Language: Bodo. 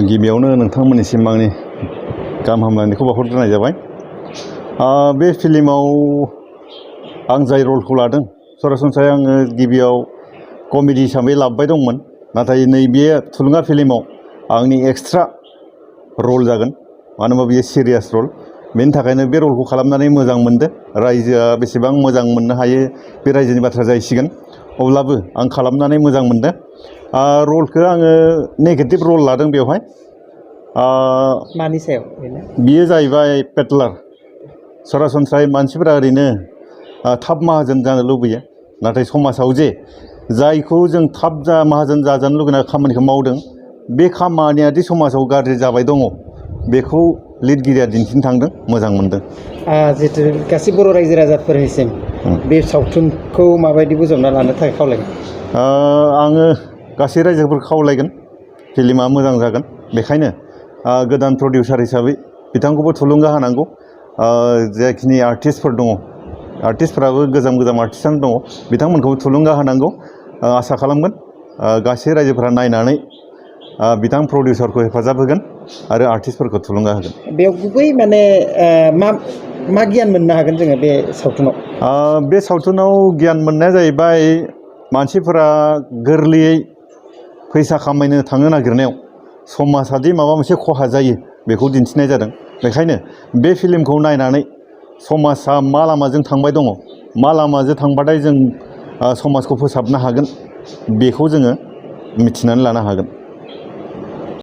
गिबियावनो नोंथांमोननिसिम आंनि गाहाम हामलायनायखौ बावहरग्रोनाय जाबाय। बे फिल्माव आं जाय रलखौ लादों सरासनस्रायै आङो गिबियाव कमेडि हिसाबै लाबोबाय दंमोन, नाथाय नैबे थुलुंगा फिल्माव आंनि एक्सट्रा रल जागोन, मानो होनबा बेयो सिरियास रल। बेनि थाखायनो बे रलखौ खालामनानै मोजां मोनदों। रायजोआ बेसेबां मोजां मोननो हायो बे रायजोनि बाथ्रा जाहैसिगोन, अब्लाबो आं खालामनानै मोजां मोनदों। रलखौ आङो नेगेटिभ रल लादों बेवहाय। मानि सायाव बियो जाहैबाय पेटलार। सरासनस्रायै मानसिफोरा ओरैनो थाब माहाजोन जानो लुबैयो, नाथाय समाजाव जे जायखौ जों थाब माहाजोन जाजानो लुगैना खामानिखौ मावदों, बे खामानिया दि समाजाव गाज्रि जाबाय दङ, बेखौ लिरगिरिया दिन्थिनो थांदों। मोजां मोनदों। जिहेतु गासै बर' रायजो राजाफोरनिसिम बे सावथुनखौ माबायदि बोजबना लानो थाखाय खावलायगोन? आङो गासै रायजोफोरखौ खावलायगोन, फिल्मा मोजां जागोन। बेखायनो गोदान प्रडिउसार हिसाबै बिथांखौबो थुलुंगा होनांगौ। जाखिनि आर्टिस्टफोर दङ, आर्टिस्टफोराबो गोजाम आर्टिस्टआनो दङ, बिथांमोनखौबो थुलुंगा होनांगौ। आसा खालामगोन गासै रायजोफोरा नायनानै बिथां प्रडिउसारखौ हेफाजाब होगोन आरो आर्टिस्टफोरखौ थुलुंगा होगोन। बेयाव गुबै माने मा गियान मोननो हागोन जोङो बे सावथुनाव? बे सावथुनाव गियान मोननाया जाहैबाय, मानसिफोरा गोरलैयै फैसा खामायनो थांनो नागिरनायाव समाजादि माबा मोनसे खहा जायो बेखौ दिन्थिनाय जादों। बेखायनो बे फिल्मखौ नायनानै समाजा मा लामाजों थांबाय दङ, मा लामाजों थांबाथाय जों समाजखौ फोसाबनो हागोन, बेखौ जोङो मिथिनानै लानो हागोन।